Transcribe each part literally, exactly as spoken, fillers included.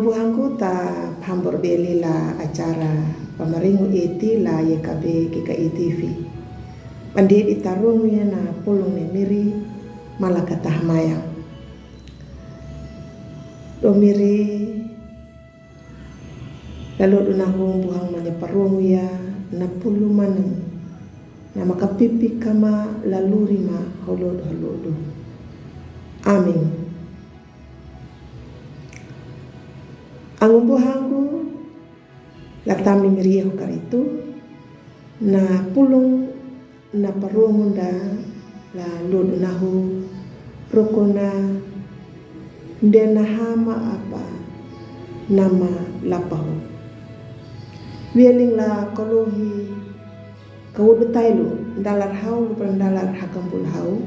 Buhangku ta phambor beli la acara pamaringu iti la Y K B G K I T V. Pandit ita rungu ya na pulung ne miri malaka tahamayang. Do miri lalu duna hung buhang manya parungu ya na pulu maneng na makapipi kama laluri ma holodu holodu. Amin. Angu buhangku la tami miri hu karitu na pulung na parungu nda la ludu nahu rukuna nde na hama apa nama lapahu. Wieling la kolohi Kawut betailu, ndalar hau lupa ndalar hakambul hau.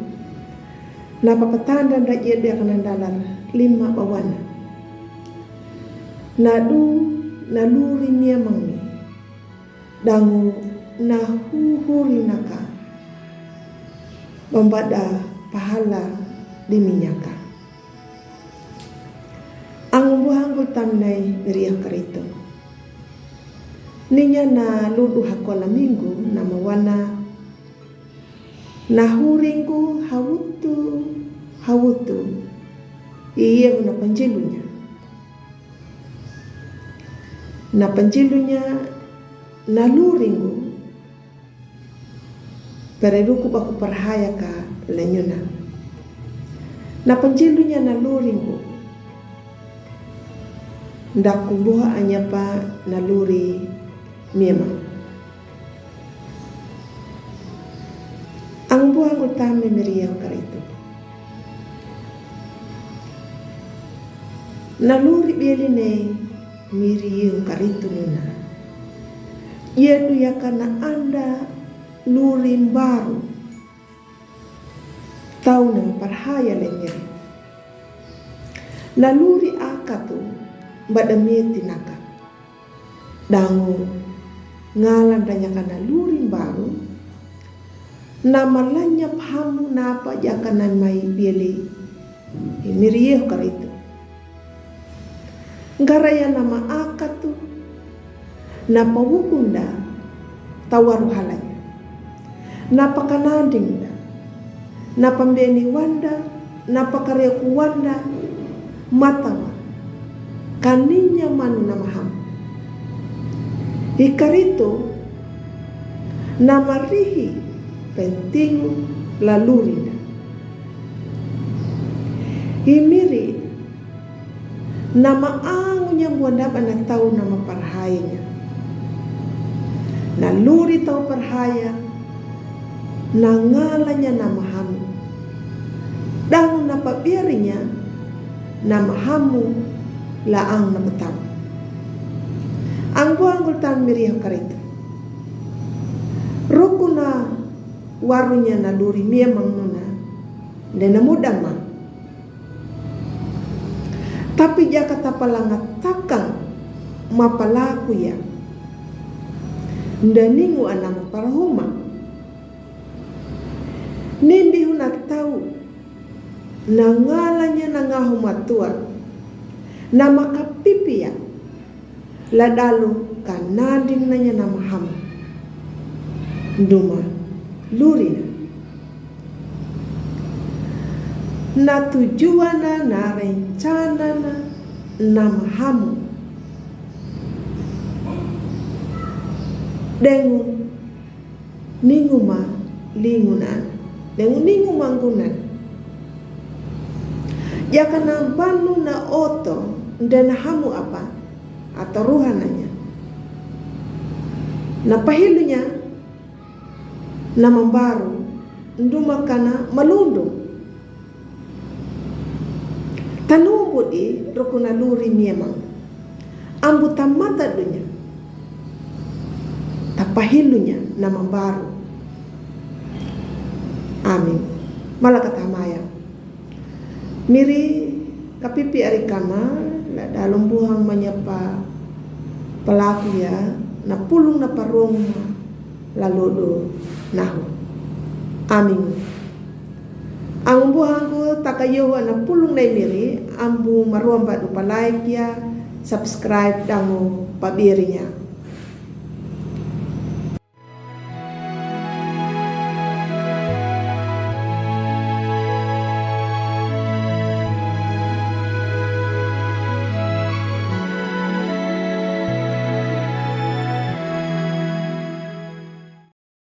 Na papatanda nda ia dia kana ndalar lima bawana. Na du na luri miamang mi. Dangu na huhuri naka. Bambada pahala di minyaka. Angu buhangku tamnai miri hu karitu. Ninya na ludu hakola minggu na mawana na huringku hawutu hawutu. Iye hu na panjilunya. Na panjilunya na luringku. Pereruku baku parhaya ka lanyuna. Na panjilunya na luringku. Ndaku buha anyapa na luri miamang. Ang buhangku tami miri hu karitu. Na luri beli ne miri hu karitu nuna. Ia du ya kana anda luri mbaru. Tau na parhaya lengeri. Na luri akatu bada meti naka. Dangu ngala ndanya kana luri mbaru. Na malanya pahamu napa jakana mai beli. Miri hu karitu. Ngaraya nama akatu. Na pawukunda tawaru halanya. Na pakanandingda. Na pambeni wanda. Na pakareku wanda. Matawa kaninya manu na mahamu. Hi karitu na marihi pentingu la lurinda. Hi miri na maangunya buanda bana tau na maparhayanya. Na luri tau parhaya na ngalanya na mahamu. Dangu na pabiarinya na mahamu la ang na patau. Ang buhangku tami miri hu karitu. Rukuna warunya na luri miamang nuna nde na mudamang. Tapi jaka tapalangatakang mapalaku ya. Nda ningu ana maparhuma. Nimbi hu na tau na ngalanya na ngahu matua. Na makapipi ya. La dalu kananding nanya na mahamu. Nduma lurina. Na tujuana na rencanana na mahamu. Dengu ningu ma lingunan. Dengu ningu manggunan. Jakana banu na oto nde na hamu apa. Ataruhananya. Na pahilunya na mambaru nduma kana malundu. Tanumbudi rukuna luri miamang. Ambu tamata dunya. Tapahilunya na mambaru. Amin. Malaka tahamayang. Miri kapipi ari kama la dalu buhang manyapa palaku ya na pulung na parung la ludu nahu. Amin. Ang buhangku taka yohu na pulung nai miri ambu maruamba du palaik ya Subscribe dang oh pabirnya.